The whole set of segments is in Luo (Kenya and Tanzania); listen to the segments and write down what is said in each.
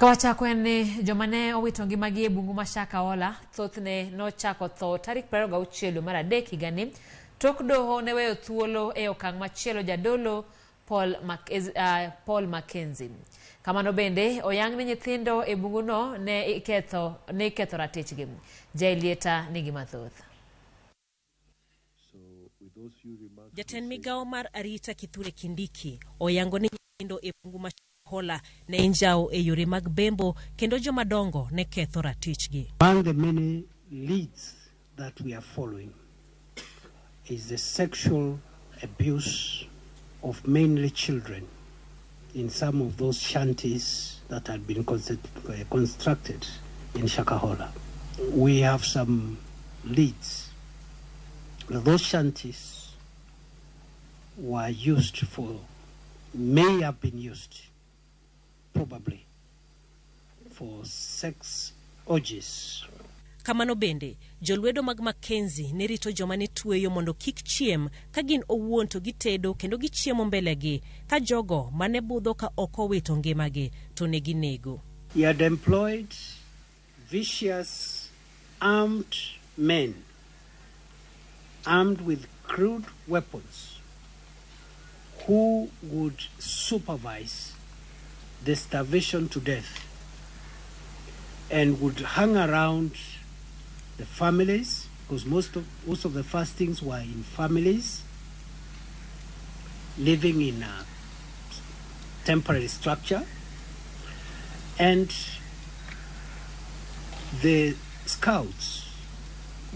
Ka wachako en ni joma ne owito ngimagi e bungu ma Shakahola thothne nochako tho tarik 26 dwe mar adek higani tok doho ne weyo thuolo e okang' machielo jadolo Paul, Mac, uh, Paul Mackenzie. Kamano bende oyang ni nyithindo e bunguno ne iketho, ne iketho ratichgi. Jailieta nigi mathoth. Jatend migawo mar arita Kithure Kindiki oyango ni nyithindo e bungu ma Hola ne injawo e yore mag bembo kendo joma dongo ne ketho ratichgi. Among the many leads that we are following is the sexual abuse of mainly children in some of those shanties that had been constructed in Shakahola. We have some leads. Those shanties were used for, may have been used, probably, for sex orgies. Kamano bende, jolwedo mag Mackenzie ne rito joma ne tweyo mondo kik chiem ka gin owuon to gitedo kendo gichiemo mbelegi ka jogo mane budho ka ok owito ngimagi to ne ginego. He had employed vicious armed men armed with crude weapons who would supervise the starvation to death and would hang around the families because most of, most of the fastings were in families living in a temporary structure and the scouts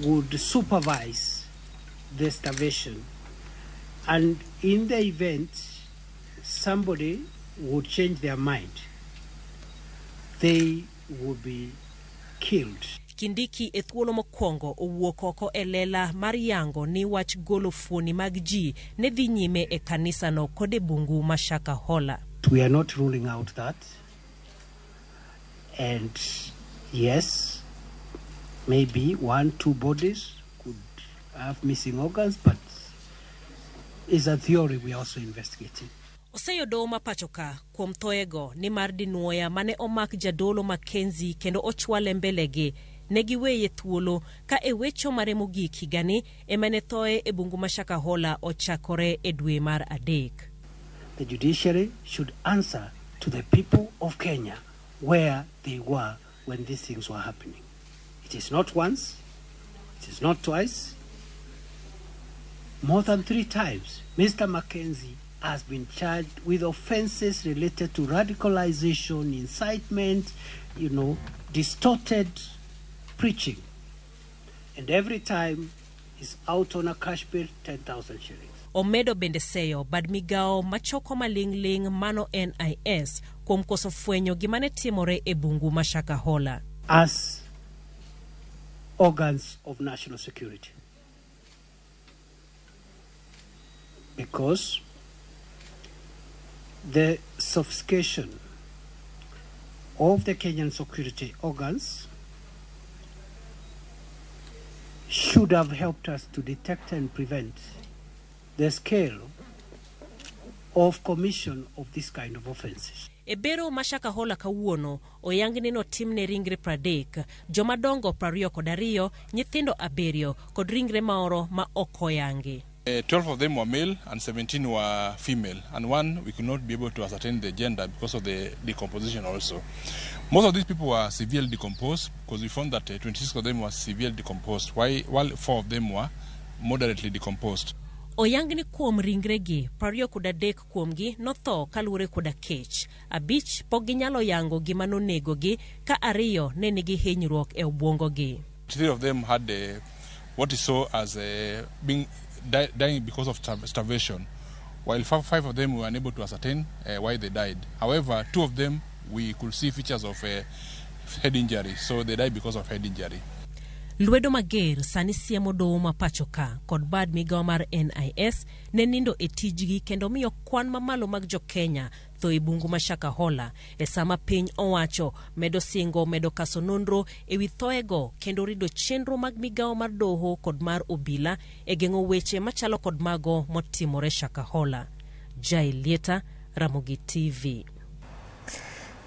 would supervise the starvation and in the event somebody would change their mind they would be killed. Kindiki e thuolo mokwongo owuok oko e lela mar yango ni wach golo fuoni mag ji ne dhi nyime e kanisano kod e bungu ma Shakahola. We are not ruling out that. And yes, maybe one, two bodies could have missing organs, but it's a theory we are also investigating. Oseyo doho ma pachoka kuom thoyego nimar dinuoya mane omak jadolo Mackenzie kendo ochwale mbelegi ne giweye thuolo ka e wecho mare mogik higani ema ne thoye e bungu ma Shakahola ochakore e dwe mar adek. The judiciary should answer to the people of Kenya where they were when these things were happening. It is not once, it is not twice, more than three times. Mr. Mackenzie has been charged with offenses related to radicalization, incitement, you know, distorted preaching. And every time he's out on a cash bail, 10,000 shillings. Omedo bende seyo bad migawo machoko maling'ling' mano NIS kuom koso fwenyo gima ne timore e bungu ma Shakahola. As organs of national security. Because the sophistication of the Kenyan security organs should have helped us to detect and prevent the scale of commission of this kind of offenses. E bero ma Shakahola kawuono, oyang ni notimne ringre 30, jomadongo 22, nyithindo abiriyo kod ringre maoro ma ok oyangi. 12 of them were male and 17 were female, and one we could not be able to ascertain the gender because of the decomposition also. Most of these people were severely decomposed because we found that 26 of them were severely decomposed, while, while 4 of them were moderately decomposed. Oyang ni kuom ringregi, 23 kuomgi notho kaluwore koda kech. Abich pok ginyalo yango gima nonegogi ka ariyo ne nigi hinyruok e obwongogi. Three of them had what is saw as being dying because of starvation, while five of them were unable to ascertain why they died. However, two of them we could see features of head injury, so they died because of head injury. Lwedo mager sani siemo doho ma pachoka kod bad migawo mar NIS ne nindo e tijgi kendo miyo kwan mamalo mag jo-Kenya tho e bungu ma Shakahola e sama piny owacho medo singo medo kaso nonro e wi thoego kendo rido chenro mag migawo mar doho kod mar obila e geng'o weche machalo kod mago motimore Shakahola. Jael Lieta, Ramogi TV.